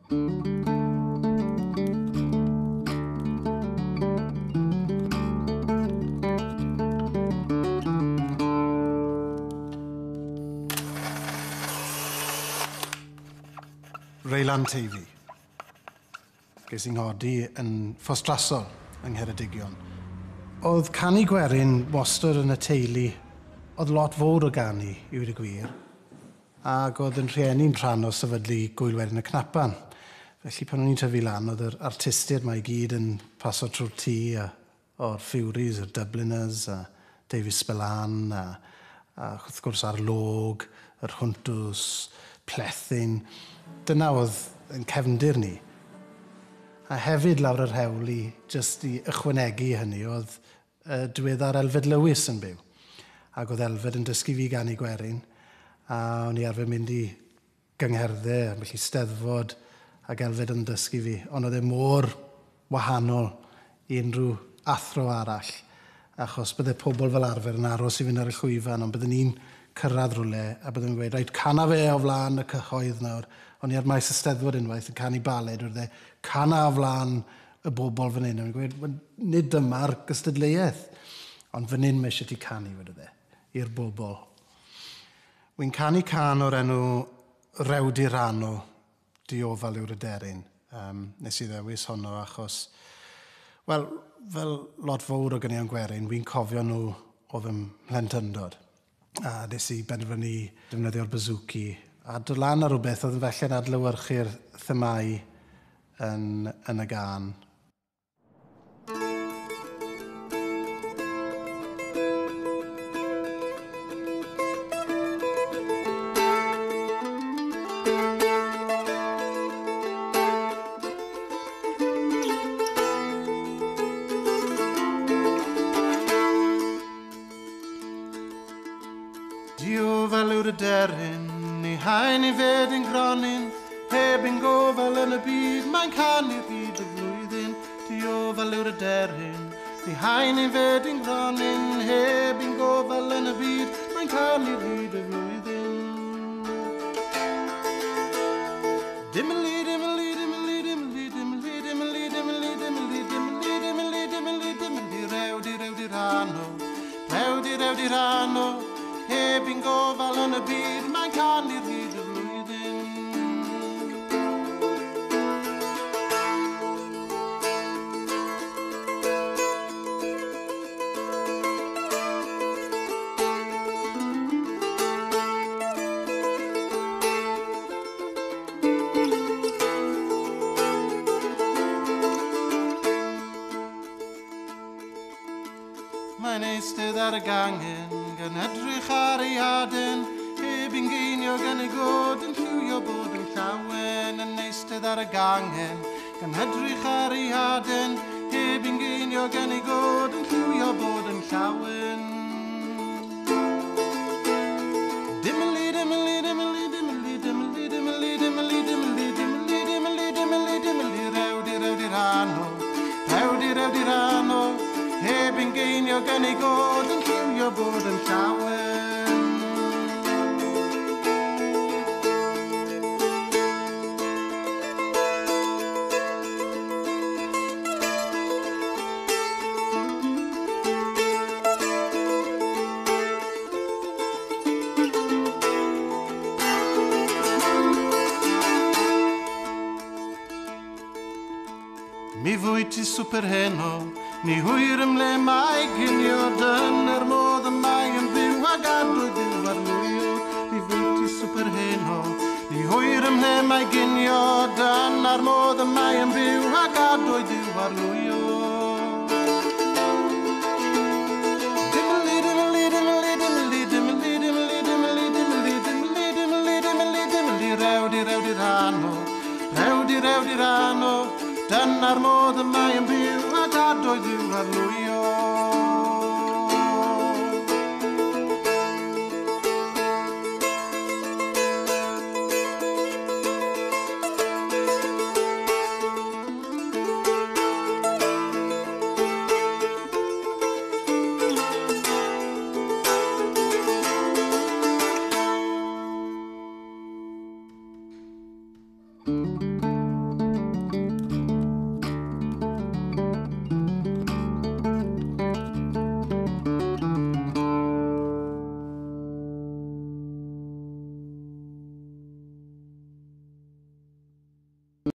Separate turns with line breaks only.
Reylan Teifi. Ges i nghodi yn Ffostrasol yng Ngheredigion. Oedd canu gwerin wastad yn y teulu, oedd lot fawr o ganu i weud y gwir, ac oedd yn rhieni'n rhan o sefydlu Gŵyl Werin y Cnapan. Felly pan o'n i'n tyfu lan, oedd yr artistiaid 'ma i gyd yn paso trwy'r tŷ, a, o'r Furies, yr Dubliners, a David Spillane, a wrth gwrs Ar Log, yr Hwntws, Plethyn. Dyna oedd yn cefndir ni. A hefyd lawr yr hewl i jyst i ychwanegu hynny oedd diweddar Elfed Lewis yn byw. Ac oedd Elfed yn dysgu fi ganu gwerin, a o'n i arfer mynd i gyngherddau, ambell i steddfod, ac Elfed yn dysgu fi. Ond oedd e mor wahanol i unrhyw athro arall, achos bydde pobl fel arfer yn aros i fynd ar y llwyfan, ond bydden ni'n cyrraedd rhywle a bydden nhw'n gweud, reit, cana fe o flaen y cyhoedd nawr. O'n i ar maes y Steddfod unwaith yn canu baled, wrth e, cana o flaen y bobl fan hyn. O'n i'n gweud, "Wel, nid dyma'r gystadleuaeth, ond fan hyn mae eisiau ti canu," wedodd e, i'r bobl. Wy'n canu cân o'r enw Rew Di Rano, Diofal yw'r aderyn. Nes i ddewis honno achos, wel, fel lot fawr o ganeuon gwerin, wy'n cofio nhw o fy mhlentyndod. A nes i benderfynu defnyddio'r bouzouki a dod lan ar rhywbeth oedd yn felly'n adlewyrchu'r themâu yn y gân. Diofal yw'r aderyn, ni haen i fed yn gronyn, heb yn gofal yn y byd, mae'n canu hyd y flwyddyn. Diofal yw'r aderyn, ni haen i fed yn gronyn, heb yn gofal yn y byd, mae'n canu hyd y flwyddyn. Dimly, dimly, dimly, dimly, dimly, dimly, dimly, dimly, dimly, dimly, dimly, dimly, rew di rew di rano, rew di rew di rano, heb yn gofal yn y byd, mae'n canu hyd y flwyddyn. Mae'n eistedd ar y gangen, gan edrych ar ei aden, heb un geiniog yn ei god yn lliwio bod yn llawen. Yn eistedd ar y gangen, gan edrych ar ei aden, heb un geiniog yn ei god yn lliwio bod yn llawen. Dimly, dimly, dimly, dimly, dimly, dimly, dimly, dimly, dimly, dimly, dimly, dimly, rew di rew di rano, rew di rew di rano, heb un geiniog yn ei god yn lliwio bod yn llawen. Mi fwy ti swper heno, ni hwyr ymle mae ginio, dyna'r modd y mae yn byw a gadw Duw arlwyo. Mi fwy ti swper heno, ni hwyr ymle mae ginio, dyna'r modd y mae yn byw a gadw Duw arlwyo. Dimly, dimly, dimly, dimly, dimly, dimly, dimly, dimly, dimly, dimly, dimly, dimly, rew di rew di rano, rew di rew di rano, dyna'r modd y mae yn byw a gadw Duw arlwyo.